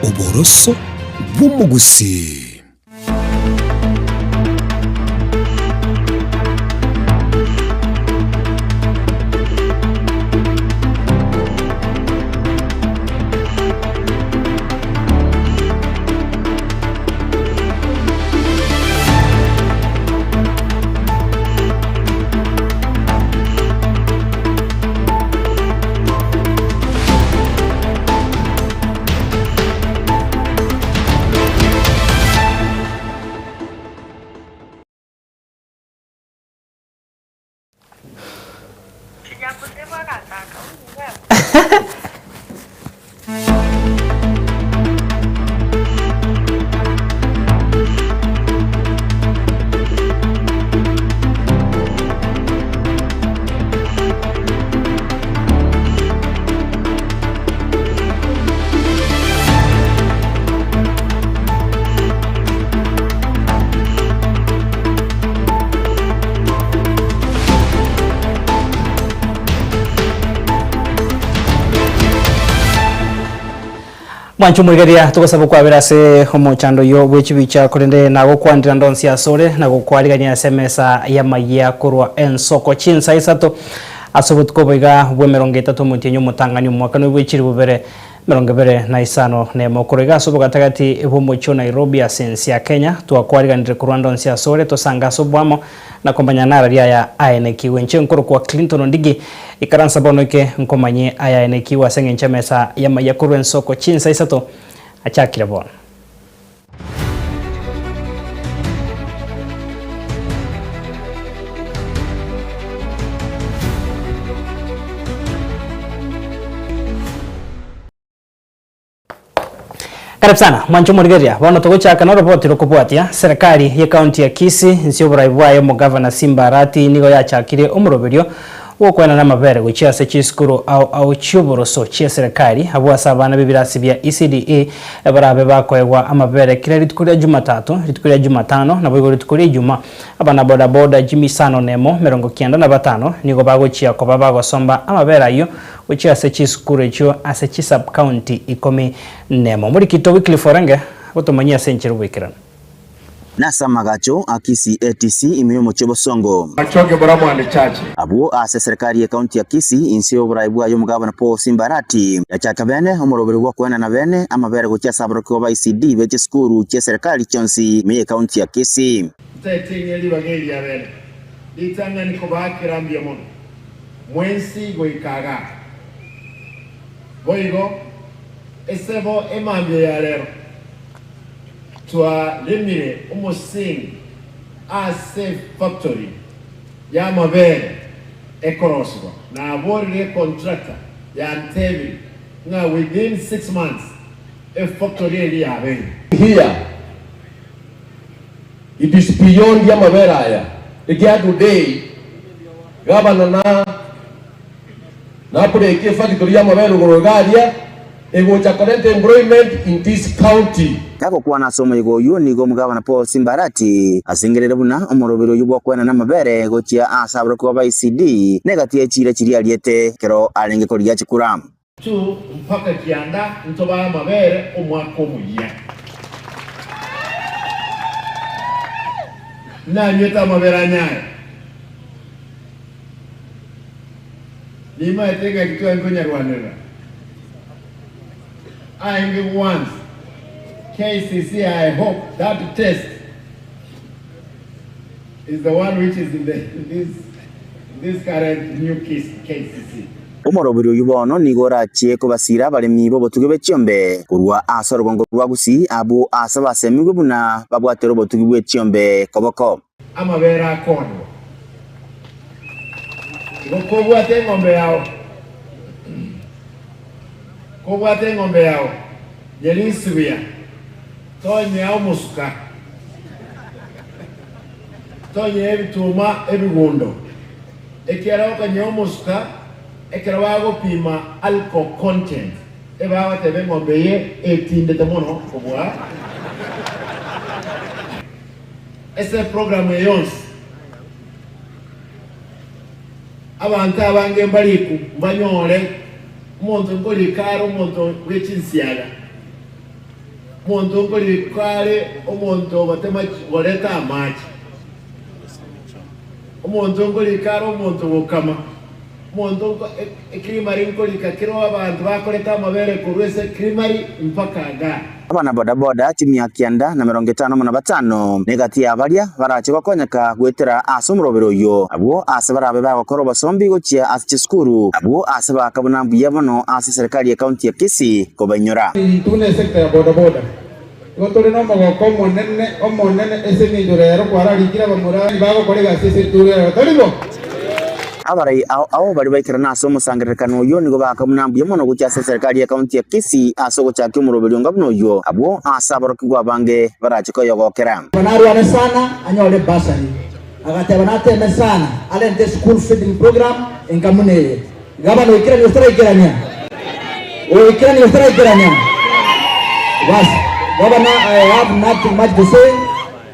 Oboroso bw'omogusii. Mwanche omorigereria, togosaba okwabera ase omochando oyio bwe chibicha, korende nagokwandera ndonsi asore, na gokwarigania ase emesa y'amayia korwa ensoko chinsa isato ase obotuko obo iga bw'emerongo etato omotienyi omotang'ani omwakano bwe chilifu bibere emerongo ebere na isano nemo. Korwa iga ase obogatagati bw'omochie o Nairobi ase ense ya Kenya, twakwariganire korwa ndonsi asore, tosange ase oboamo na komanya narari aya aenekigwe. Inche nkorokwa Clinton Ondigi, ikaransa bono eke nkomanye aya aenekigwe ase engencho emesa y'amayia korwa ensoko chinsa isato achakire bono. Karibu sana mwanche omorigereria, bono togochaka noroboti rokobwatia, Serikali ye county ya Kisii inse yoborai bwaye omogavana Simba Arati nigo yachakire omoroberio bw'okoenana amabere gochia ase chisukuru ao ao chi'oboroso chie serikali abwo ase abana b'ebirasi bia ECDE barabe bakoegwa amabere kera rituko ria Jumatatu, rituko ria Jumatano naboigo rituko ria Ijumaa. Abana bodaboda chimisano nemo, 95 nigo bagochia koba bagosomba amabere ayio gochia ase chisukuru echio ase chisub-county ikomi nemo. Omorikito Wycliffe Orenge agotomanyia ase enchera oboikeranu. Nase amagacho a Kisii ATC ime y'omochie o Bosongo. Machoge Boramwande Church. Abwo ase eserekari y'ecounty ya Kisii inse y'oborai bwaye omogabana Paul Simba Arati yachaka bene omoroberi bw'okoenana bene amabere gochia ase aborokigwa ba ECD be chisukuru chi'eserekari chionsi ime y'ecounty ya Kisii. Ntaetinye ribaga eri riabene ritang'ani kobaakera mbuya mono mwensi goika igaa. Boigo esebo emambia ya rero Twaremire omosingi ase efactory y'amabere ekorosigwa. Naborire econtractor yantebire ng'a within 6 months efactory eria yabeire. Here it is beyond amabere aya ekiagera today gavana na nabreki efactory y'amabere igoro iga aria. Egocha korenta employment in this county. Gagokwana ase omoyega oyio nigo omogabana Paul Simbarati asengereire buna omoroberi oyio bw'okoenana amabere gochia ase aborokigwa ba ECD negati ye chiira chiria ariete ekero arenge korigia chikura. Tu mpaka kianda ntobae amabere omwaka omoyia. Nanywete amabere anyaye. Nimaete ng'aki tware konyarwanerera aenge once KCC I hope that test is the one which is in the in this in this current new KCC. Omoroberi oyio bono nigo orachie kobasiira abaremi b'obotugi bwe chiombe korwa ase orogongo rwa Gusii, abwo aase basemigwe buna babwatere obotugi bwe chiombe koboko. Amabere akoonigwa. Igo kobwate eng'ombe yao, kobwate eng'ombe yao, nyerisi buya, tonyea omosuka, tonyea ebituma ebigundo, ekiagera okonyea omosuka ekero bagopima alcohol content ebagoteba eng'ombe eye etindete mono kobua. Ase eprogramu eye yonsi, abanto abange mbariku mbanyore omonto nkorika are omonto bwe chinsiaga. Omonto nkorikwa are omonto ogotema goreta amache. Omonto nkorika are omonto gokama. Omonto nko ecreamery nkorika kero abanto bakoreta amabere korwa ase ecreamery mpaka igaa. Abana bodaboda chimia kianda na merongo etano amo na batano negati ya baria barache gokonyeka goetera ase omorobero oyio, abwo aase barabe bagokora obosombi gochia ase chisukuru, abwo aase bakabuna mbuya mono ase eserekari y'ecounty ya Kisii kobainyora. Intwe buna esector ya bodaboda igo tore nomogoko omonene omonene ase eng'encho rero kwararikire abamura bagokora egasi ase eturo ero, tari bo? Abarai ao ao baria baikerana ase omosangererekano oyio nigo bakamuna mbuya mono gochia ase eserekari y'ekaunti ya Kisii ase ogochakia omoroberio onga buna oyio, abwo aase aborokigwa abange barache koyogokera. Narwane sana anyore bursary. Agateba nateme sana arente school feeding program enka buna eye. Gavana oikerania gose taraikerania? Oikerania gose taraikerania? Bas, Governor, I have nothing much to say.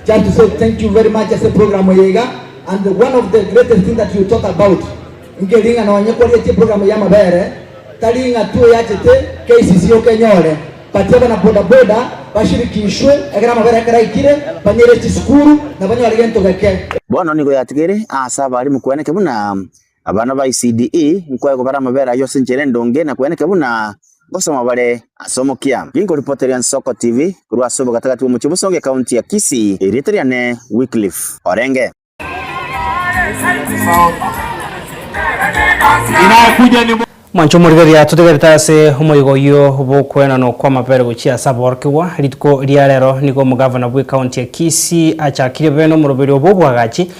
Just to say thank you very much ase program eye iga and one of the greatest thing that you talk about nkeri ng'a nonye kwarietie program ya amabere tari ng'a tu eyachete KCC yoka enyore but abana boda boda bashirikishwe ekero amabere ekero aikire banyere chisukuru na banyore gento geke. Bono nigo yatigaire aase abarimu kweneke buna Abana ba ECDE nkoegwa bare amabere ayio ase enchera endonge na kweneke buna ngosoma bare ase omokia. Ginkoripoteria Nsoko TV korwa ase obogatagati bw'omochie o Bosongo ekaunti ya Kisii, erieta riane Wycliffe Orenge. Mwanche omorigereria totegerete ase omoigo oyio bw'okoenanwa kw'amabere gochia ase aborokigwa. Rituko ria rero nigo omogavana bw'ecounty ya Kisii achakire bene omoroberio bw'oboagachi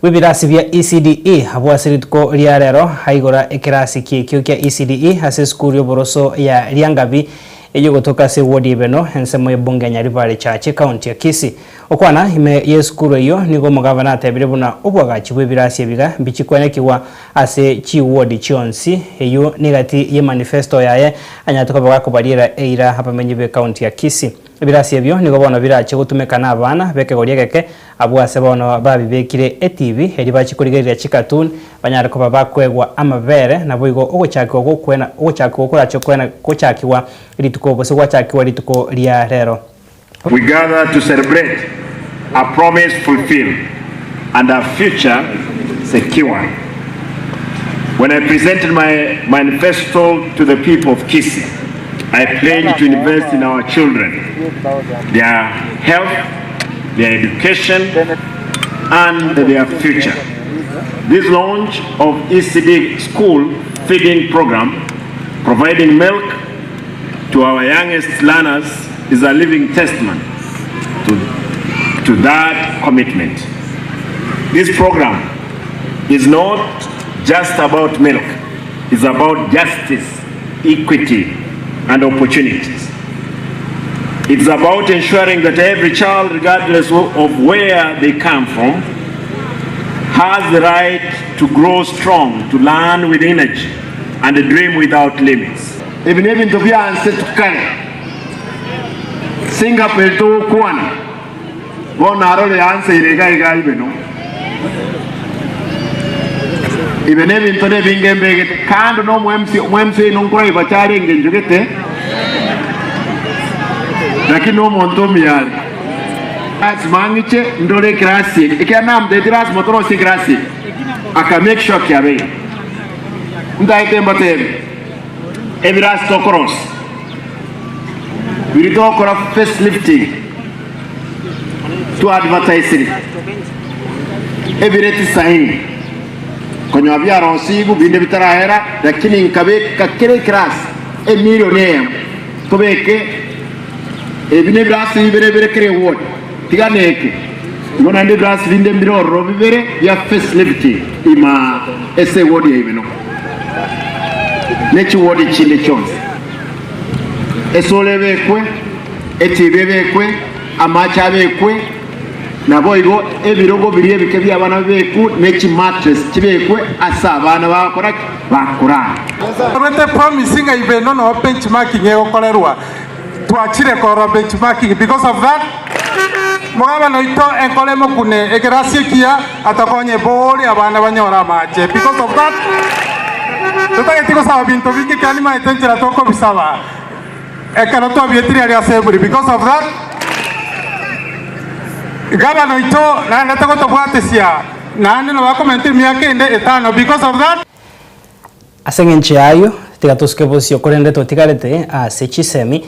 bw'ebirasi bia ECDE abwo ase rituko ria rero aigora ekerasi kiekio kia ECDE ase esukuru y'oboroso ya Riangabi eyio egotoka ase eward ya Ibeno ensemo y'ebunge ya Nyaribari Chache ekaunti ya Kisii. Okwana ime y'esukuru eyio nigo omogavana atebire buna oboagachi bw'ebirasi ebiga mbichikwenekigwa ase chiwodi chionsi. Eyio negati y'emanifesto yaye anyarete koba gakobariera eira abamenyi b'ecounty ya Kisii. Ebirasi ebio nigo bono birache gotumeka nabana b'ekegori egeke abwo ase bono babibekire etibi erio bachie korigereria chicartoon banyare koba bakoegwa amabere naboigo ogochakigwa gokwena ogochakigwa korache kwena gochakigwa rituko gose gwachakigwa rituko ria rero. We gather to celebrate a promise fulfilled and a future secured. When I presented my manifesto to the people of Kisii, I pledged to invest in our children, their health, their education, and their future. This launch of ECD school feeding program, providing milk to our youngest learners is a living testament to, to that commitment. This program is not just about milk, it's about justice, equity, and opportunities. It's about ensuring that every child, regardless of where they come from, has the right to grow strong, to learn with energy, and dream without limits. Ebi n'ebintu bia nse tukare Singapore togokwana bono arore yanseire iga iga ibe no ibe n'ebinto nebinge mbegete kando na omo MC omo MC oino nkoraiba charenge njogete lakini omonto omuya are lasima ng'iche ndore ekerasi eke ekiagera namotebeti lasima torosie ekerasi eke aka make sure kiabeire ntaete mbatebi. Ebirasi tokorosia biria togokora face lifting twa advertisiri ebire tisaini konyora biarosigwe binde bitarahera lakini nkabeka kera ekerasi emilion eyemo tobeke ebi nebirasi bibere bire kera eward tiga neke igo naende ebirasi binde mbire ororo bibere bia face lifting ima ase eward ya Ibeno. ne chiwodi chinde chionsi, esoro ebekwe, etibi ebekwe, amache abekwe, naboigo ebirogo biria ebike bi'abana bibekwe, ne chimattress chibekwe ase abana bagokora ki? Bakorara. Torwete promise ng'a ibe no noo benchmarking egokorerwa, twachire korora benchmarking because of that mogabana oito enkore emokune ekerasi ekiya atokonye bori abana banyore amache because of that totageti gosaba binto binge ekiagera nimaete enchera tokobisaba. Ekero twabietire aria ase eburi because of that gavana oito naendete gotobwatesia naende nabo akomenta emiaka ende etano because of that. Ase engencho y'ayio, tiga tosuke bosio korende totigarete ase chisemi.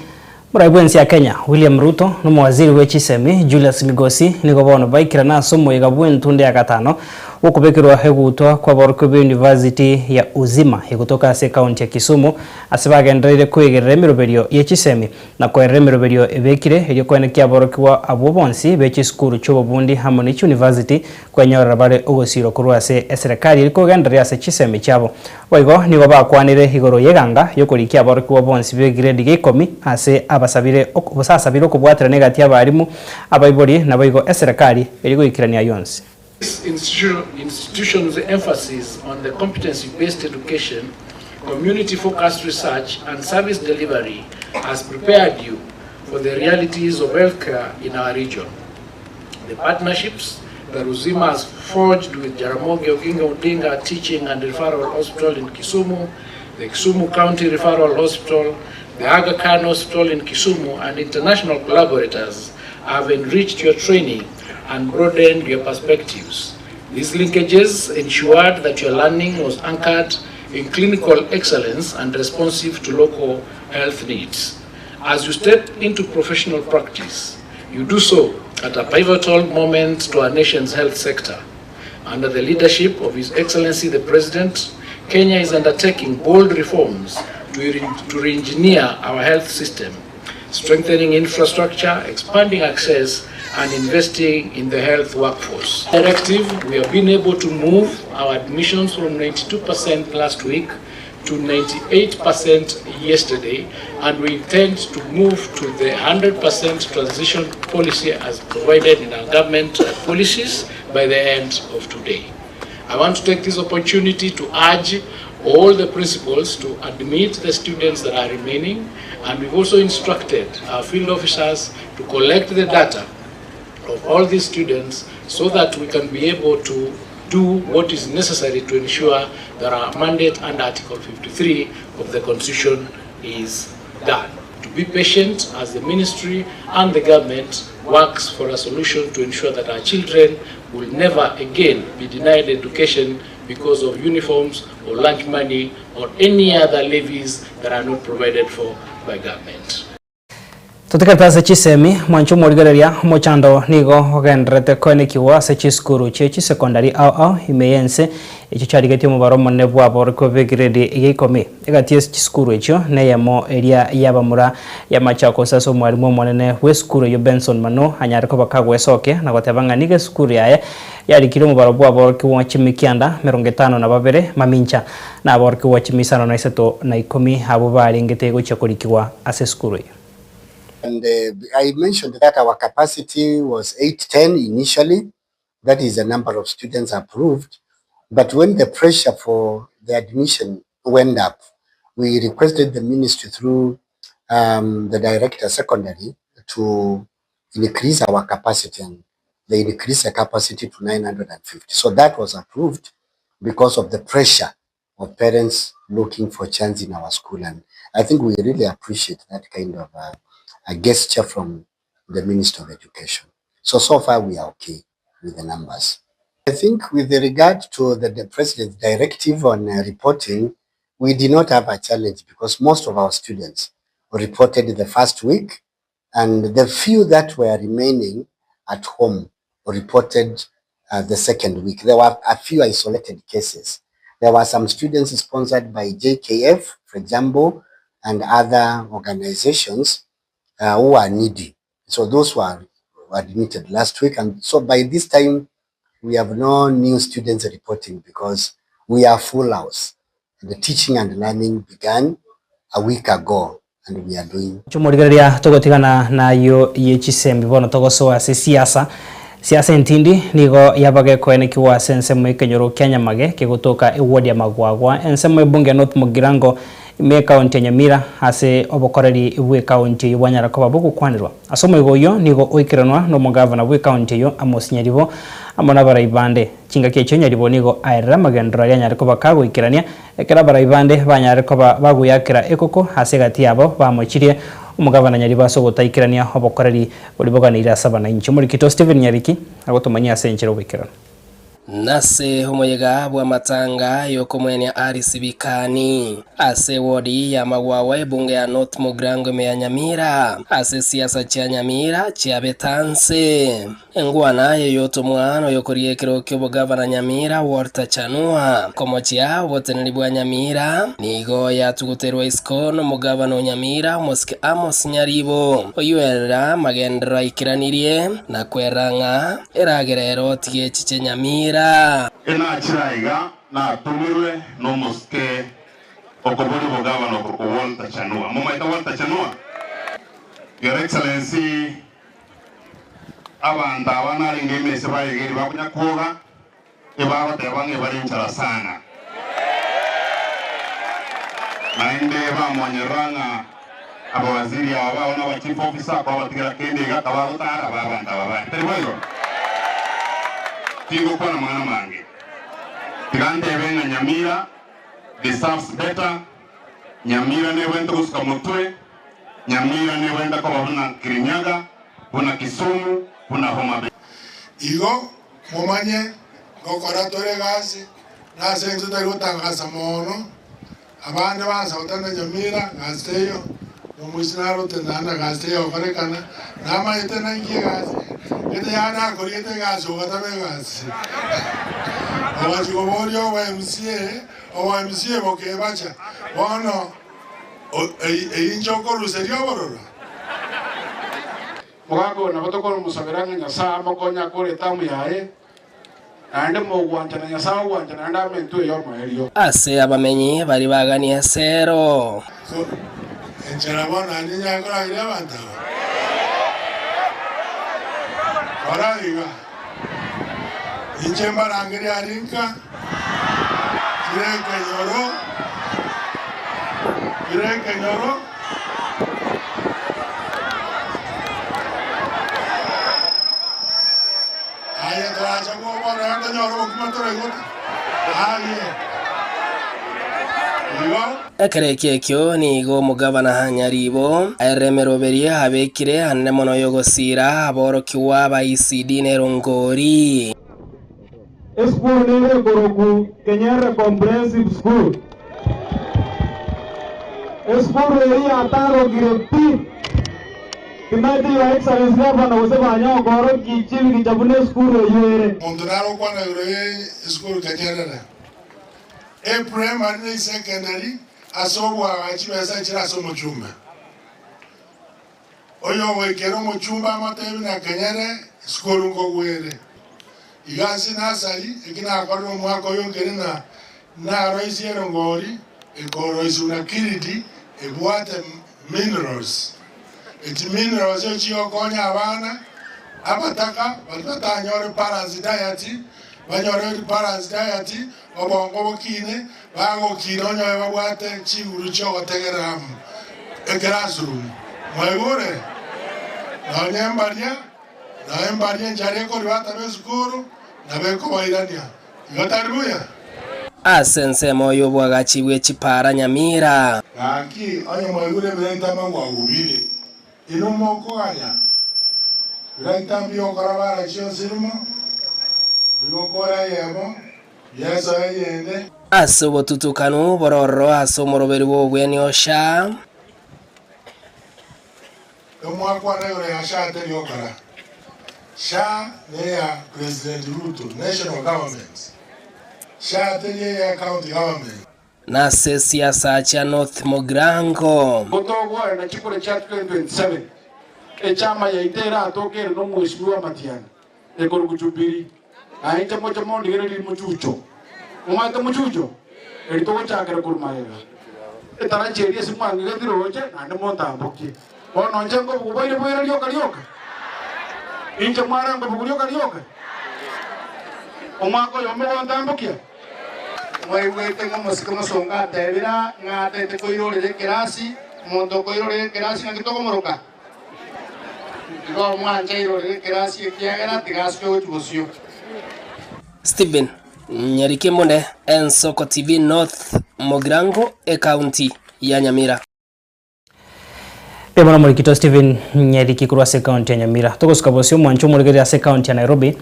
Morai bw'ense ya Kenya, William Ruto, na omowaziri bwe chisemi, Julius Migosi, nigo bono baikirana ase omoyega bw'entunda ya gatano bw'okobekerwa egutwa kw'aborokigwa be University ya Uzima egotoka ase ekaunti ya Kisumu ase bagendereire koigerera emeroberio ye chisemi na koerera emeroberio ebekire erio koenekia aborokigwa abwo bonsi be chisukuru chi'obobundi amo ne chiunivasiti kwenyorera bare ogosiirwa korwa ase eserekari eri kogendereria ase chisemi chiabo. Boigo nigo bakwanire igoro y'eganga y'okorikia aborokigwa bonsi b'egiredi gia ikomi ase abasabire gose asabire okobwaterana egati y'abarimu, abaibori naboigo eserekari eri goikerania ayio onsi. This institution's emphasis on the competency-based education, community-focused research, and service delivery has prepared you for the realities of healthcare in our region. The partnerships that Uzima has forged with Jaramogi Oginga Odinga Teaching and Referral Hospital in Kisumu, the Kisumu County Referral Hospital, the Aga Khan Hospital in Kisumu, and international collaborators have enriched your training and broadened your perspectives. These linkages ensured that your learning was anchored in clinical excellence and responsive to local health needs. As you step into professional practice, you do so at a pivotal moment to our nation's health sector. Under the leadership of His Excellency the President, Kenya is undertaking bold reforms to, to re-engineer our health system, strengthening infrastructure, expanding access, and investing in the health workforce. Directive, we have been able to move our admissions from 92% last week to 98% yesterday, and we intend to move to the 100% transition policy as provided in our government policies by the end of today. I want to take this opportunity to urge all the principals to admit the students that are remaining, and we've also instructed our field officers to collect the data of all these students so that we can be able to do what is necessary to ensure that our mandate under Article 53 of the Constitution is done. To be patient as the ministry and the government works for a solution to ensure that our children will never again be denied education because of uniforms or lunch money or any other levies that are not provided for by government. Totigarete ase chisemi, mwanche omorigereria, omochando nigo ogendererete koenekigwa ase chisukuru chie chisekondari ao ao ime y'ense echio chiarigetie omobaro omonene bw'aborokigwa b'egredi ya ikomi. Egati ye chisukuru echio neyemo eria y'abamura ya Machakos ase omwarimu omonene bw'esukuru eyio Benson Manu anyare koba kagwesokia na goteba ng'a nigo esukuru yaye yarikire omobaro bw'aborokigwa chimikianda 52 mamincha na aborokigwa chimisano na isato na ikomi abwo barengete gochia korikigwa ase esukuru eyio. And I mentioned that our capacity was 810 initially, that is the number of students approved, but when the pressure for the admission went up, we requested the ministry through um, the director secondary to increase our capacity and they increased the capacity to 950. So that was approved because of the pressure of parents looking for chance in our school. And I think we really appreciate that kind of uh, a gesture from the Minister of Education. So, so far we are okay with the numbers. I think with regard to the, the President's directive on uh, reporting, we did not have a challenge because most of our students reported the first week and the few that were remaining at home reported uh, the second week. There were a few isolated cases. There were some students sponsored by JKF, for example, and other organizations uh, who are needy. So those were admitted last week. And so by this time, we have no new students reporting because we are full house. The teaching and learning began a week ago and we are doing. Chomorigereria togotigana nayo ye chisembi bono togosoa ase siasa siasa entindi nigo yabaga ekoenekiwa ase ensemo ekenyoro kia Nyamage kegotoka eward ya Magwagwa ensemo ebunge ya North Mugirango ime ekaunti ya Nyamira ase obokoreri bwe ekaunti eyio bwanyara koba bogokwanerwa ase omoigo oyio nigo oikeranwa na omogavana bwe ekaunti eyio Amos Nyaribo amo nabarai bande Chingaki echio Nyaribo nigo aerire amagenderero aria anyare koba kagoikerania, ekero abarai bande banyare koba bagoyakera ekoko ase egati yabo bamochirie. Omogabana Nyaribo ase ogotaikerania obokoreri boria boganeire ase abanainchi. Omorikito Stephen Nyariki agotomanyia ase enchera oboikeranu. Nase omoyega bw'amatanga y'okomwenia Alice Bikani ase ewodi y'Amagwagwa ebunge ya North Mugirango ime ya Nyamira ase siasa chia Nyamira chiabetanse. Engwana y'oyotomwa noyokoria ekero ki'obogavana Nyamira Walter Chanua komochia oboteneneri bwa Nyamira nigo yatuguterwa isiko nomogavana o Nyamira omosike Amos Nyaribo oyio magenderero aikeranirie na kwerera ng'a Eragera ero tiga echiche nyamira. Enachire aiga natomirwe nomosike okoboria obogabana okorokwa Walter Chanua. Momaete Walter Chanua? Your Excellency, abanto aba narenge emesa bayegeiri bakonya kwoga, ebagoteba ng'a ebare nchara sana. Naende bamonyerera ng'a abawaziri aba bao na aba chief officer kwabatigera kende iga kabagotara aba abanto aba bande. Tari boigo? Tingokwana amang'ana mange. Tiga ntebe ng'a Nyamira deserves better, Nyamira nebwenerete gosuka motwe, Nyamira nebwenerete koba buna Kirinyaga, buna Kisumu, buna Homa Bay. Igo Momanye ngokora tore egasi, na ase engencho totari gotangasa mono, abande bansa gotenda nyamira, gasi teiyo, na omoisia naro otenda na gasi teiyo gokorekana, namanyete nainki egasi, gete yanakoriete egasi ogatama egasi. Ogachia koboria obo MCA, obo MCA bokebacha, bono eyio inche okoruseria obororo? Mogaka oyo nabo tokomosabera ng'a Nyasae amokonye akore etamu yaye, naende mogwanchana Nyasae ogwancha naende amentwe ey'omoerio. Ase abamenyi baria baganie esero. So enchera bono naende inyare korageria abanto aba? Kora iga, inche mbarangerie aria nka, kera ekenyoro, kera ekenyoro. Aye torache kobora tonyore obokima toraigota? Aye igo. Ekero ekio ekio nigo omogabana Nyaribo aerire emeroberio abekire anene mono y'ogosiira aborokigwa ba ECD na erongori. Esukuru nere ekorokwa Kenyerere Comprehensive School. Esukuru eyio yatarokire pi. Timanyeti Your Excellency Gavana gose banya gokorokia chibigicha buna esukuru eyio ere. Omonto nare okwana igoro ye esukuru Kenyerere Eprimary na Esecondary ase obwagachi chibesa chire ase omochumbe. Oyogoikera omochumba amotebi na kenyere esukuru nkogwere. Iga ase nasari eki nakorire omwaka oyo nkeri na naroisie erongori ekoroisiwa na kiridi ebwate minerals. Echi minerals echi chigokonya abana abataka baria batanyore balanced diet banyore balanced diet obongo bokine Bagokina onyore babwate chinguru chi'ogotegerera amo eclassroom. Mwaigure? Nonya mbaria, nonya mbaria enchara ekoribata b'esukuru, nabo ekobairania. Igo tari buya? Ase ensemo y'oboagachi bwe chipaara Nyamira. Gaki, onye mwaigure ebiraita amagwagu bire, inwe mokoganya biraita mbiokora bara chionsi rimo, bigokora eyemo, Yeso eyende. Ase obotutukanu bororo ase omoroberi bw'obobweni o Sha. Emwakwana igoro ya Sha teri okora. Sha neya President Ruto, national government. Sha teri eya county government. Nase siasa chia North Mugirango. Gotogorana chikura chia 2027, echama yaito eratoke ere nomwesimi bw'amatiang'i. Ekorokwa Jubili, na inche moche mondigererie mochucho. Momanyete mochucho? Eri togochakera korwa magega. Etaracha eria ase mwang'igeti roche, naende montambokie. Bono inche nkobuga boire boire rioka rioka? Inche mware nkobuga rioka rioka? Omwaka oyo mogontambokia? Mwaigwete ng'a omosike omosongo atebire ng'a atete koirorera ekerasi, omonto okoirorera ekerasi naki tokomoroka? Igo omwanche airorere ekerasi ekiagera tiga asuke gochia bosio. Stephen Nyarikemone, Ensoko TV North Mugirango, Ekaunti ya Nyamira. Mbuya mono Omorikito Stephen Nyeriki korwa ase ekaunti ya Nyamira. Togosuka bosio omwancho omorigereria ase ekaunti ya Nairobi.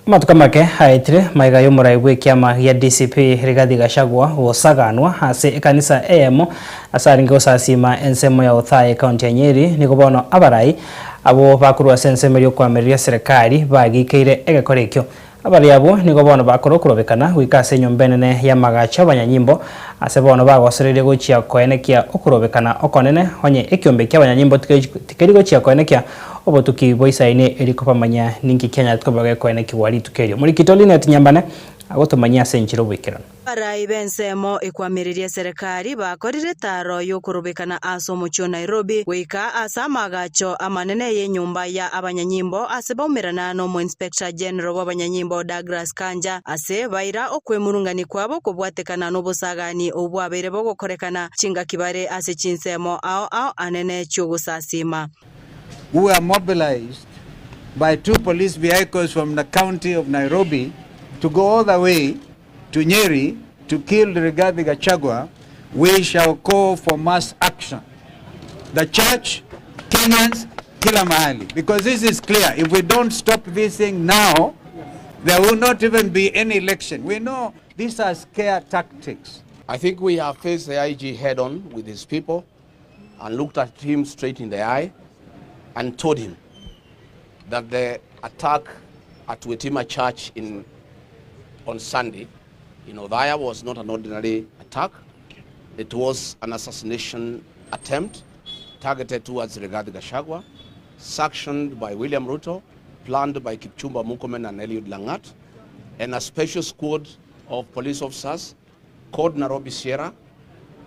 Amatuko amake aetire magega y'omorai bw'ekiama gia DCP Rigathi Gachagua gosaganwa ase ekanisa eyemo ase arenge gosasiima ensemo ya Othaya ekaunti ya Nyeri nigo bono abarai abwo bakorwa ase ensemo eria okoamereria eserekari bagikeire egekora ekio. Abaria abwo nigo bono bakora okorobekana goika ase enyomba enene y'amagacho 'abanyanyimbo, ase bono bagosereire gochia koenekia okorobekana okonene, onye ekiombe ki'abanyanyimbo tikeri gochia koenekia obotuki bwa isaini erio kobamanya ninki kianyarete koba gekoenekigwa rituko erio. Morikito Linet Nyambane agotomanyia ase enchera oboikeranu. Abarai b'ensemo ekwamereria eserekari bakorire etaaro y'okorobekana ase omochie o Nairobi goika ase amaagacho amanene y'enyomba ya abanyanyimbo ase baumerana n'omoinspector general bw'abanyanyimbo Douglas Kanja ase baira okwemurungania kwabo kobwatekana n'obosagani obwo bwabeire bogokorekana chingaki bare ase chinsemo ao ao anene chi'ogosasiima. who were mobilized by two police vehicles from the county of Nairobi to go all the way to Nyeri to kill Rigathi Gachagua, we shall call for mass action. The church, Kenyans, kila mahali. Because this is clear. If we don't stop this thing now, there will not even be any election. We know these are scare tactics. I think we have faced the IG head on with his people and looked at him straight in the eye and told him that the attack at Witima Church in, on Sunday in Othaya was not an ordinary attack. It was an assassination attempt targeted towards Rigathi Gachagua, sanctioned by William Ruto, planned by Kipchumba Murkomen and Eliud Langat, and a special squad of police officers called Nairobi Sierra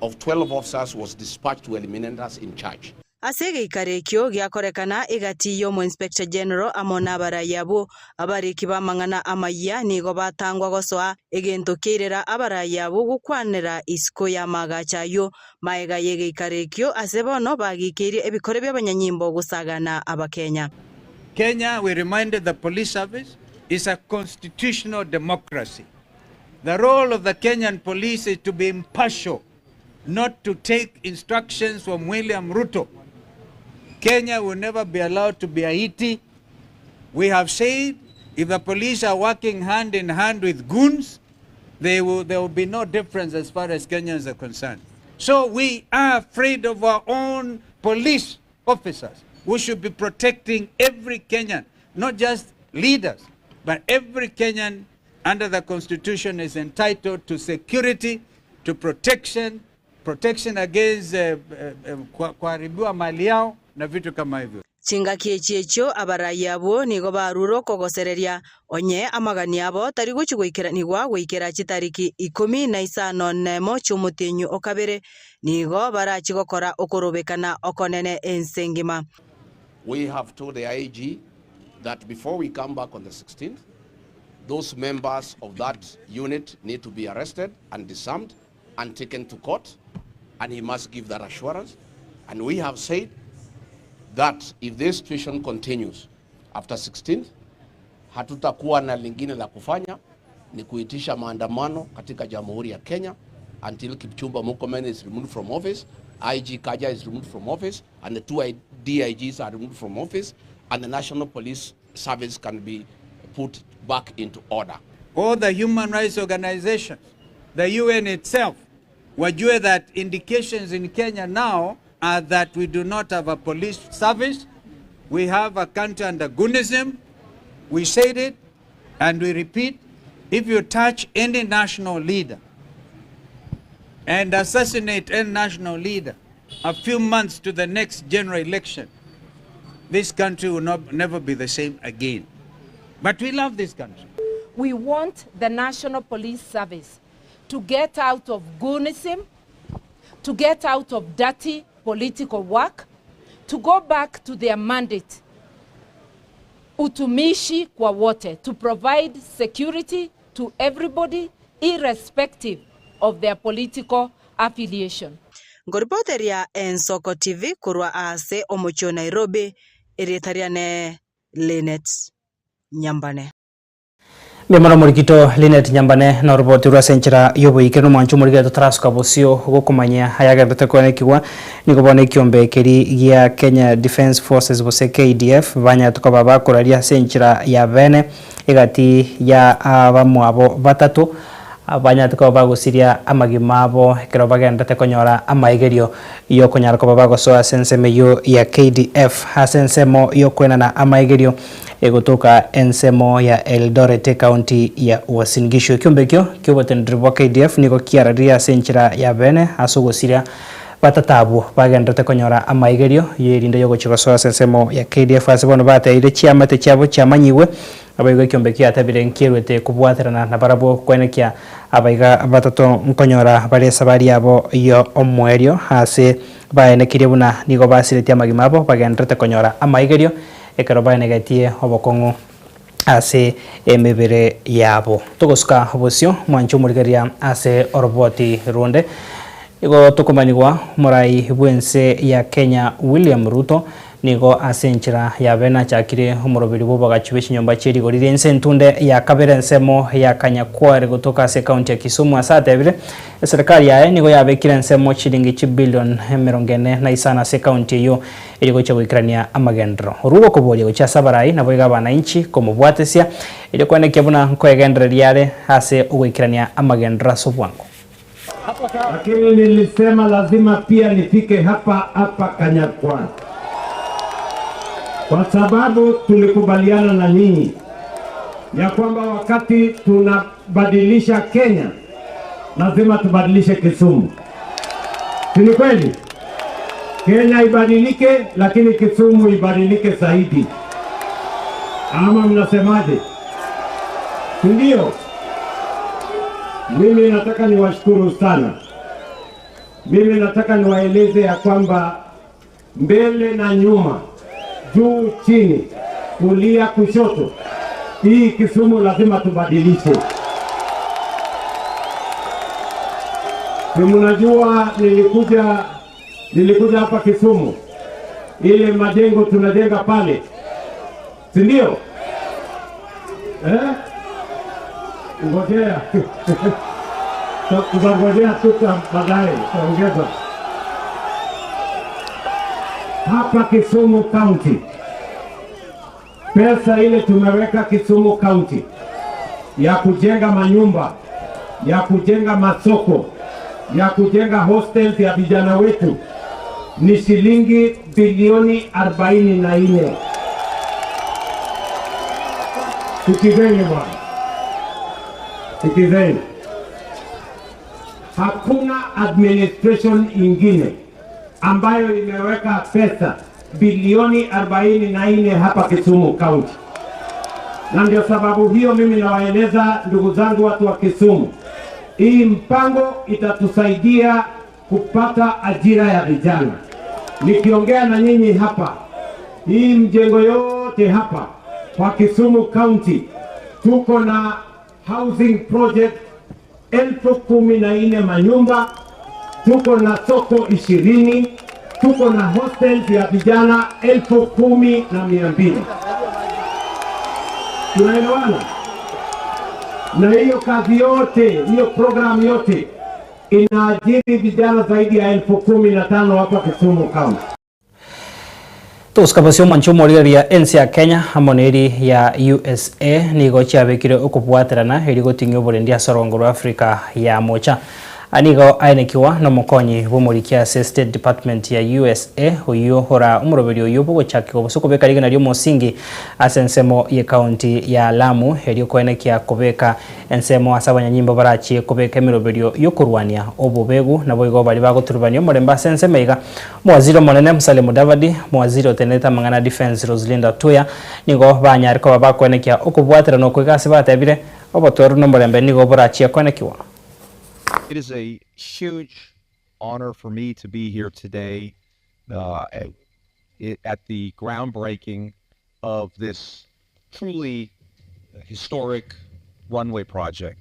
of 12 officers was dispatched to eliminate us in charge. Ase egeikaro ekio giakorekana egati y'omoinspector general amo nabarai abwo, abariki b'amang'ana amayia nigo batangwa gosoa egento kiairera abarai abwo gokwanera isiko y'amaagacho ayio. Magega y'egeikaro ekio ase bono bagikeirie ebikore bi'abanyanyimbo gosagana Abakenya. Kenya, we reminded the police service, is a constitutional democracy. The role of the Kenyan police is to be impartial, not to take instructions from William Ruto. Kenya will never be allowed to be Haiti. We have said if the police are working hand in hand with goons, they will, there will be no difference as far as Kenyans are concerned. So we are afraid of our own police officers who should be protecting every Kenyan, not just leaders, but every Kenyan under the constitution is entitled to security, to protection, protection against uh, uh, kuharibiwa mali yao na vitu kama hivyo. Chingaki echi echio abarai abwo nigo barure okogosereria, onye amagani abo tari gochia goikeranigwa goikera chitariki ikomi na isano nemo chi'omotienyi o kabere, nigo barachie gokora okorobekana okonene ense engima. We have told the IG that before we come back on the 16th, those members of that unit need to be arrested and disarmed and taken to court, and he must give that assurance. And we have said that if this situation continues after 16th, hatutakuwa na lingine la kufanya ni kuitisha maandamano katika Jamhuri ya Kenya until Kipchumba Murkomen is removed from office, IG Kaja is removed from office, and the two DIGs are removed from office, and the National Police Service can be put back into order. All the human rights organizations, the UN itself, wajue that indications in Kenya now are that we do not have a police service. We have a country under Gunism. We said it and we repeat, if you touch any national leader and assassinate any national leader a few months to the next general election, this country will not, never be the same again. But we love this country. We want the National Police Service to get out of goonism, to get out of dirty political work, to go back to their mandate, utumishi kwa wote, to provide security to everybody irrespective of their political affiliation. Nkoripoteria Ensoko TV korwa ase omochie o Nairobi, erieta riane Linet Nyambane. Mbuya mono Omorikito Linet Nyambane na oroboti rwa ase enchera y'oboikeranu omwancho omorikire totarasuka bosio gokomanyia ayagenderete koenekigwa nigo bono ekiombe keri gia Kenya Defence Forces gose KDF banyarete koba bakoraria ase enchera ya bene egati ya abamwabo batato banyarete koba bagosiria amagima abo ekero bagenderete konyora amaegerio yokonyara koba bagosoa ase ensemo eyio ya KDF ase ensemo yokoenana amaegerio Egotoka ensemo ya Eldoret ecounty ya Uasin Gishu. Ekiombe ekio ki'oboteneneri bwa KDF nigo kiararirie ase enchera ya bene ase ogosiria batato abwo bagendererete konyora amaigerio y'erinde y'ogochia gosoa ase ensemo ya KDF ase bono bateire chiamate chiabo chiamanyigwe. Naboigo ekiombe ekio giatabire nkieruete kobwaterana nabarabwo koenekia abaiga batato nkonyora bare esabari yabo y'omoerio ase baenekirie buna nigo basiretie amagima abo bagendererete konyora amaigerio Ekero baenegetie obokong'u ase emebere yabo. Togosuka bosio, mwanche omorigereria ase oroboti ronde. Nigo tokomanigwa omorai bw'ense ya Kenya William Ruto nigo ase enchera yabe nachakire omoroberi bw'oboagachi bwe chinyomba chie rigori ri'ense entunde ya kabere ensemo ya Kanyakware gotoka ase ekaunti ya Kisumu ase atebire eserekari yaye nigo yabekire ensemo chilingi chibilion 45 ase ekaunti eyio Erio gochia goikerania amagenderero. Orwo gokoboria gochia ase abarai, naboigo abanainchi komobwatesia, erio koenekia buna nkoegendereria are ase ogoikerania amagenderero ase obwango. Lakini nilisema lazima pia nifike hapa hapa Kanyakwar kwa sababu tulikubaliana na nyinyi ya kwamba wakati tunabadilisha Kenya lazima tubadilishe Kisumu. Si ni kweli? Kenya ibadilike, lakini Kisumu ibadilike zaidi, ama mnasemaje? Si ndio? Mimi nataka niwashukuru sana. Mimi nataka niwaeleze ya kwamba mbele na nyuma, juu chini, kulia kushoto, hii Kisumu lazima tubadilishe. Si mnajua nilikuja nilikuja hapa Kisumu, ile majengo tunajenga pale, si ndio? Eh? Ngojea tutangojea tuta baadaye tutaongeza hapa Kisumu County. Pesa ile tumeweka Kisumu County ya kujenga manyumba, ya kujenga masoko, ya kujenga hostels ya vijana wetu ni shilingi bilioni 44. Sikizeni bwana, sikizeni, hakuna administration ingine ambayo imeweka pesa bilioni 44 hapa Kisumu County, na ndio sababu hiyo mimi nawaeleza ndugu zangu watu wa Kisumu, hii mpango itatusaidia kupata ajira ya vijana. Nikiongea na nyinyi hapa, hii mjengo yote hapa kwa Kisumu County tuko na housing project 14,000 manyumba, tuko na soko 20, tuko na hostels ya vijana 10,200. Tunaelewana? Na hiyo kazi yote, hiyo programu yote inaajiri vijana zaidi ya 15,000 hapa Kisumu County. Togosuka bosio omwancho omorigereria ense ya Kenya amo neri ya USA nigo chiabekire okobwaterana eri goting'ia oborendi ase orongo rwa Africa ya mocha. Nigo aenekiwa na omokonyi bw'omorikia ase State Department ya usa oyio ora omoroberi oyio bogochakigwa gose okobeka rigena ri'omosingi ase ensemo y'ecounty ya Lamu erio koenekia kobeka ensemo ase abanyanyimbo barachie kobeka emeroberio y'okorwania obobegu naboigo baria bagoturubania omorembe ase ensemo iga. Omowaziri omonene Musalia Mudavadi, omowaziri otenerete amang'ana Defence Roselinda Tuya nigo banyare koba bakoenekia okobwaterana oko iga ase batebire obotoereru nomorembe nigo borachie koenekiwa. It is a huge honor for me to be here today at, at the groundbreaking of this truly historic runway project.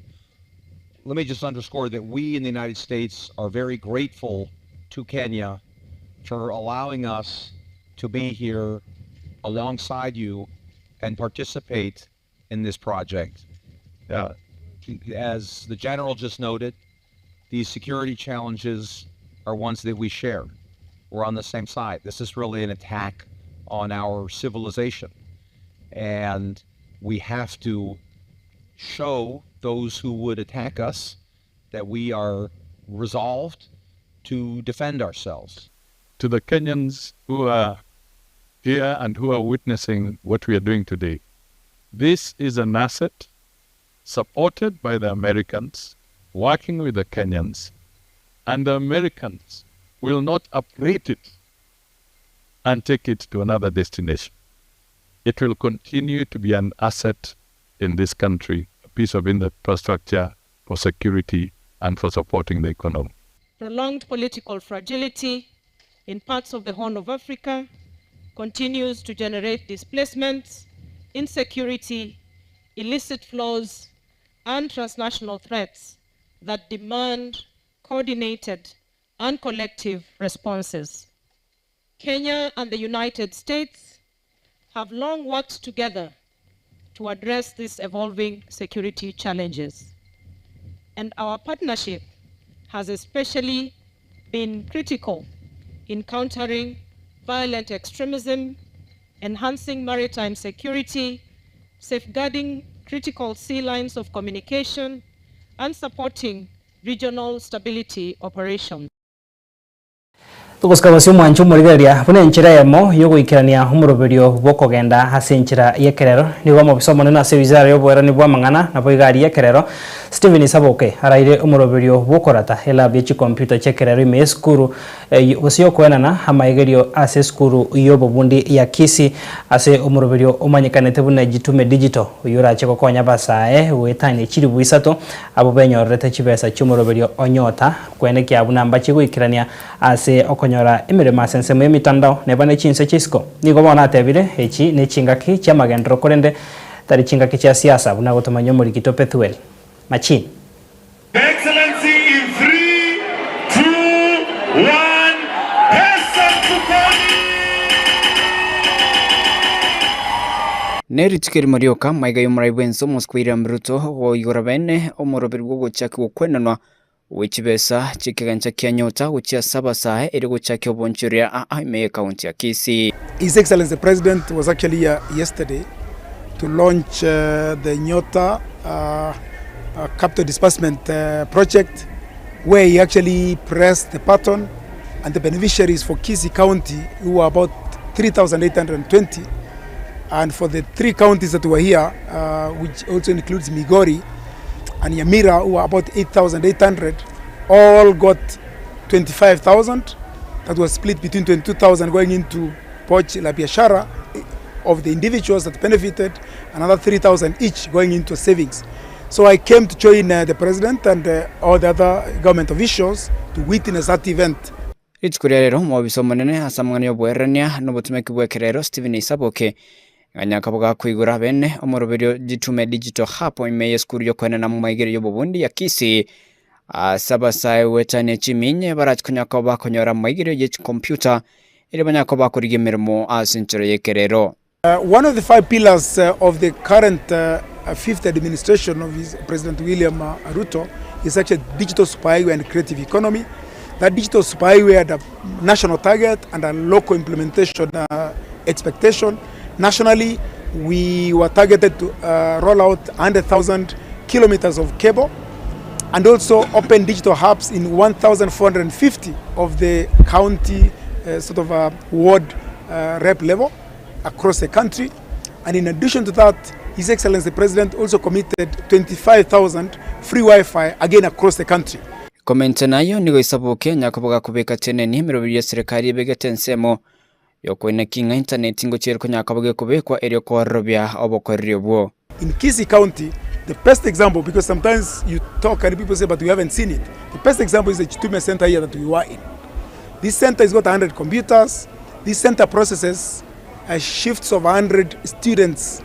Let me just underscore that we in the United States are very grateful to Kenya for allowing us to be here alongside you and participate in this project. As the general just noted, these security challenges are ones that we share. We're on the same side. This is really an attack on our civilization. And we have to show those who would attack us that we are resolved to defend ourselves. To the Kenyans who are here and who are witnessing what we are doing today, this is an asset supported by the Americans, working with the Kenyans, and the Americans will not uprate it and take it to another destination. It will continue to be an asset in this country, a piece of infrastructure for security and for supporting the economy. Prolonged political fragility in parts of the Horn of Africa continues to generate displacements, insecurity, illicit flows, and transnational threats that demand coordinated and collective responses. Kenya and the United States have long worked together to address these evolving security challenges. And our partnership has especially been critical in countering violent extremism, enhancing maritime security, safeguarding critical sea lines of communication, and supporting regional stability operations. Togosika bosio omwancho omorigereria buna enchera eyemo y'ogoikerania omoroberio bw'okogenda ase enchera y'ekerero. Nigo omobisa omonene ase ewizara y'oboerani bw'amang'ana naboigo aria ekerero, Stephen Saboke araire omoroberio bw'okorata elab ye chikompiuta chi'ekerero ime y'esukuru gose y'okoenana amaegerio ase esukuru y'obobundi ya Kisii ase omoroberio omanyekanete buna Jitume Digital oyio orache gokonya abasae goetania chilifu isato abwo benyorerete chibesa chi'omoroberio o Nyota kwenekia buna mbache goikerania Ase okonyora emeremo ase ensemo y'emitandao neba ne chinse chi'isiko. Nigo bono atebire, Echi nechingaki chi'amagenderero korende tari chingaki chia siasa, buna gotomanya omorikito Pethuel. Machine. Excellency in 3, 2, 1, Pesa Mfukoni! Ne rituko erimo rioka maiga y'omorai bw'ense omosike William Ruto goigora bene omoroberi bw'ogochaka gokwenanwa Gwe chibesa chi'ekegancha kia nyota gochia ase abasae erio gochakia obonchoria aa ime y'ekaunti ya Kisii. His Excellency the President was actually here yesterday to launch the Nyota Capital Disbursement Project where he actually pressed the button and the beneficiaries for Kisii County who were about 3,820 and for the three counties that were here uh, which also includes Migori and Nyamira who were about 8,800 all got 25,000 that was split between 22,000 going into Pochi La Biashara eh, of the individuals that benefited, another 3,000 each going into savings. So I came to join uh, the president and uh, all the other government officials to witness that event. Rituko ria rero omobisa omonene ase amang'ana y'oboererania na obotumeki bw'ekerero Stephen Isaboke Ganya akabo gakoigora abene omoroberio Jitume Digital Hub ime y'esukuru y'okoenena amaigerio y'obobundi ya Kisii ase abasae goetania chiminye barache konya koba bakonyora amaigerio ye chicomputer erio banyare koba bakorigia emeremo ase enchera y'ekerero. One of the five pillars of the current fifth administration of his President William Ruto is actually digital superhighway and creative economy. That digital superhighway had a national target and a local implementation expectation. Nationally, we were targeted to roll out 100,000 kilometers of cable and also open digital hubs in 1,450 of the county sort of ward rep level across the country. And in addition to that, His Excellency the President also committed 25,000 free Wi-Fi again across the country. Komenta nayio nigo isaboke nyakoboga kobeka teneni emeroberi y'eserekari ebegete ensemo Yokoineki ng'a intaneti ngochia ere konyara koba gekobekwa erio koororobia obokoreri obwo. In Kisii County, the best example, because sometimes you talk and people say, but we haven't seen it. The best example is the Chitume Center here that we were in. This center has got 100 computers. This center processes uh, shifts of 100 students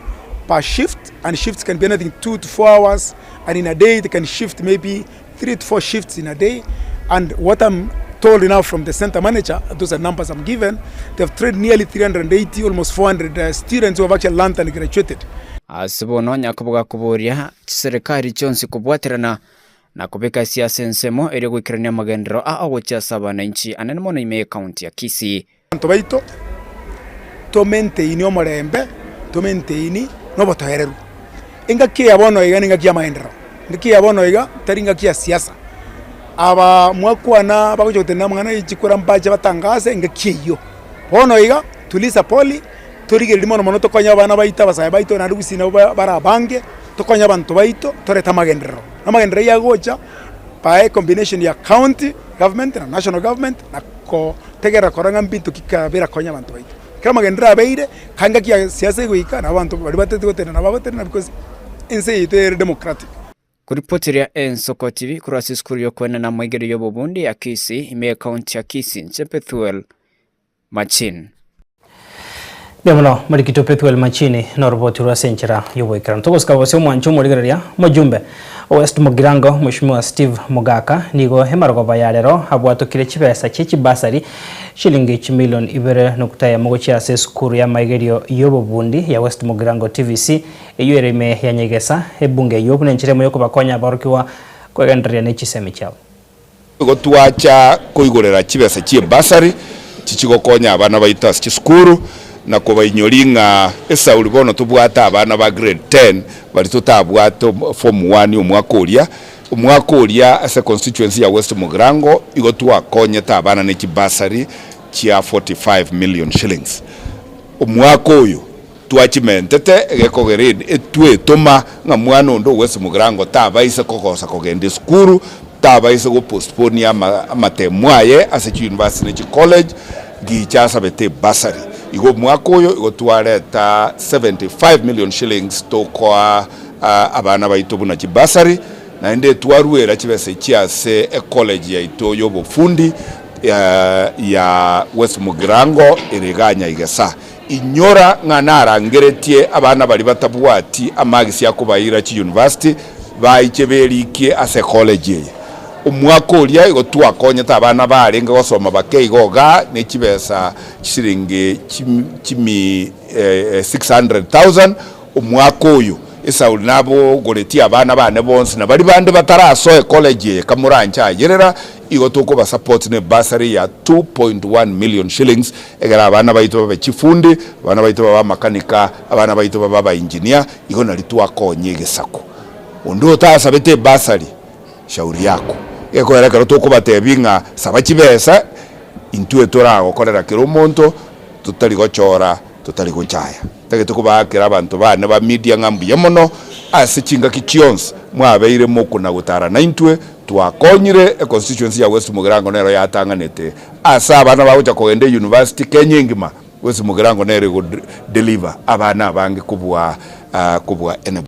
per shift, and shifts can be anything 2 to 4 hours. And in a day, they can shift maybe 3 to 4 shifts in a day. And what I'm told now from the center manager, those are numbers I'm given, they've trained nearly 380, almost 400 uh, students who have actually learned and graduated. Ase bono Yakobo gakoboria chiserekari chionsi kobwaterana na kobeka esiasa ensemo erio goikerania amagenderero a ogochia ase abananchi anene mono ime y'ecounty ya Kisii. Abanto baito, tomenteini omorembe, tomenteini nobotoereru. Engaki eye ya bono iga nengaki y'amagenderero, engaki eye ya bono iga tari engaki ya siasa. Aba mwakwana bagocha gotenena amang'ana ya chikura mbache batangase engaki eyio. Bono iga tuliza poli, torigereria mono mono tokonye abana baito abasae baito naende gusii nabo bare abange, tokonye abanto baito torete amagenderero. Amagenderero ayio agocha by combination ya county government na national government na kotegerera korora ng'a mbinto ki birakonye abanto baito. Ekero amagenderero abeire, ka engaki ya siasa egoika nabo abanto baria batagete gotenena nabo bagotenena because ense yaito ere democratic. Koripoteria Ensoko TV korwa ase esukuru y'okoenana amaigerio y'obobundi ya Kisii ime y'ecounty ya Kisii, inche Bethuel Machini. Mbuya mono Marikito Pethuel Machini noroboti rwa ase enchera y'oboikeranu. Togosika bosio omwancho omorigereria omojumbe o West Mugirango Mheshimiwa Steve Mogaka nigo emarogoba ya rero abwatokire chibesa chie chibasari shilingi chimilion ibere nukta eyemo gochia ase esukuru y'amaigerio y'obobundi ya West Mugirango TVC eyio ere ime ya Nyegesa ebunge eyio buna enchera emo yokobakonya aborokigwa kwegendereria ne chisemi chiabo. Nigo twacha koigorera chibesa chi'ebasari chichigokonya abana baito ase chisukuru na kobainyoria ng'a esauri bono tobwate abana ba grade 10 baria totabwate form one omwaka oria. Omwaka oria ase constituency ya West Mugirango igo twakonyete abana ne chibasari chia 45 million shillings. Omwaka oyo Twachimentete egekogera etwetoma ng'a mwana onde o West Mugirango tabaise kogosa kogenda esukuru, tabaise gopostponia amatemu aye ase chiuniversity ne chicollege gicha asabete ebursary. Igo omwaka oyo igo twareta 75 million shillings tokoa abana baito buna chibursary, naende twaruera chibesa echi ase ecollege yaito yobofundi ya West Mugirango ere igaa Nyaigesa. Inyora ng'a narangeretie abana baria batabwati amagisi akobaira chiyunivasiti baiche berikie ase ekoleji eye. Omwaka oria igo twakonyete abana barenge gosoma bake igo igaa ne chibesa chisiringi chimi 600,000. Omwaka oyo Esauli nabogoretie abana bane bonsi na baria bande batarasoe ekoleji eye kamoranche ayerera Igo tokoba support ne bursary ya 2.1 million shillings egere abana baito babe chifundi, abana baito babe amakanika, abana baito babe aba engineer, igo nari twakonya egesaku. Onde otasabete ebursary, shauri yako. Gekoera ekero tokobatebia ng'a saba chibesa, intwe toragokorera kera omonto, totari gochora, totari gochaya. Ntagete kobaakera abanto bane ba media ng'a mbuya mono ase chingaki chionsi mwabeire mokona gotara naintwe, twakonyire econstituency ya West Mugirango nero yatang'anete ase abana bagocha kogenda euniversity Kenya engima, West Mugirango nero ego deliver abana abange kobua kobua any.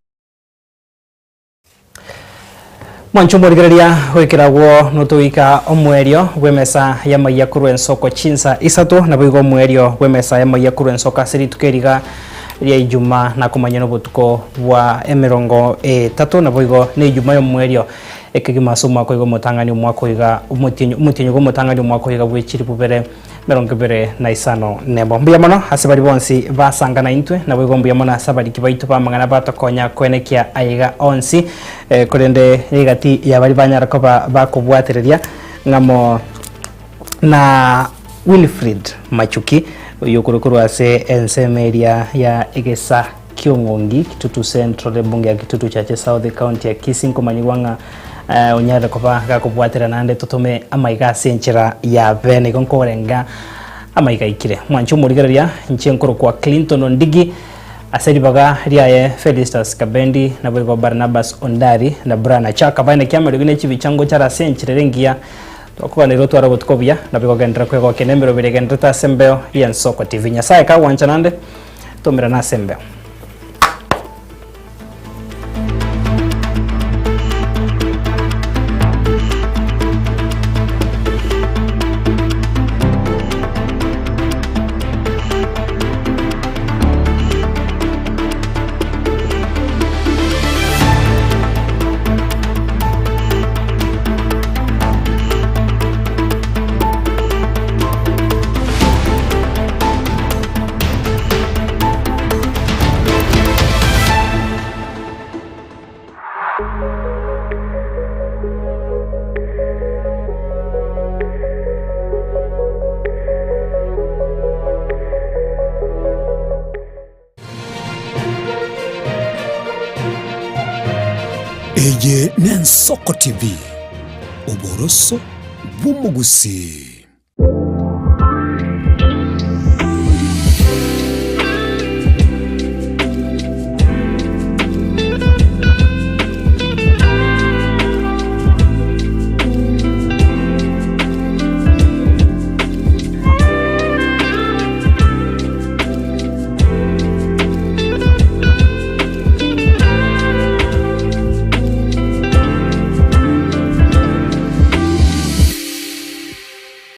Mwanche omorigereria goikera agwo notoika omoerio bw'emesa y'amayia korwa ensoko chinsa isato, naboigo omoerio bw'emesa y'amayia korwa ensoko ase rituko eriga ria Ijuma nakomanya nobotuko bwa emerongo etato, naboigo na Ijuma y'omoerio ekegima ase omwaka oiga omotang'ani omwaka oiga omotienyi omotienyi bw'omotang'ani omwaka oiga bwe chilifu bibere Emerongo ebere na isano nemo. Mbuya mono ase baria bonsi basanga naintwe, naboigo mbuya mono ase abariki baito b'amang'ana batokonya koenekia aiga onsi, korende egati ya baria banyara koba bakobwatereria ng'amo na Winfred Machuki, oyio okorwa korwa ase ensemo eria ya Egesa Kiong'ongi, Kitutu Central, ebunge ya Kitutu Chache South, ecounty ya Kisii, nkomanyigwa ng'a onyarire koba gakobwatera naende totome amaiga ase enchera ya bene. Igo nkorenga amaiga aikire. Mwanche omorigereria, inche nkorokwa Clinton Ondigi, ase ribaga riaye Felistus Kabendi, naboigo Barnabas Ondari na Brian Achaka baene kiamariogi ne chibicha ngochare ase enchera ere engiya. Twakoganire otware obotuko obuya, naboigo genderera kwegokia nemeroberi egendererete ase embeo y'Ensoko TV. Nyasae kagwancha naende, Tomerane ase embeo. Eye n'Ensoko TV, oboroso bw'omogusii.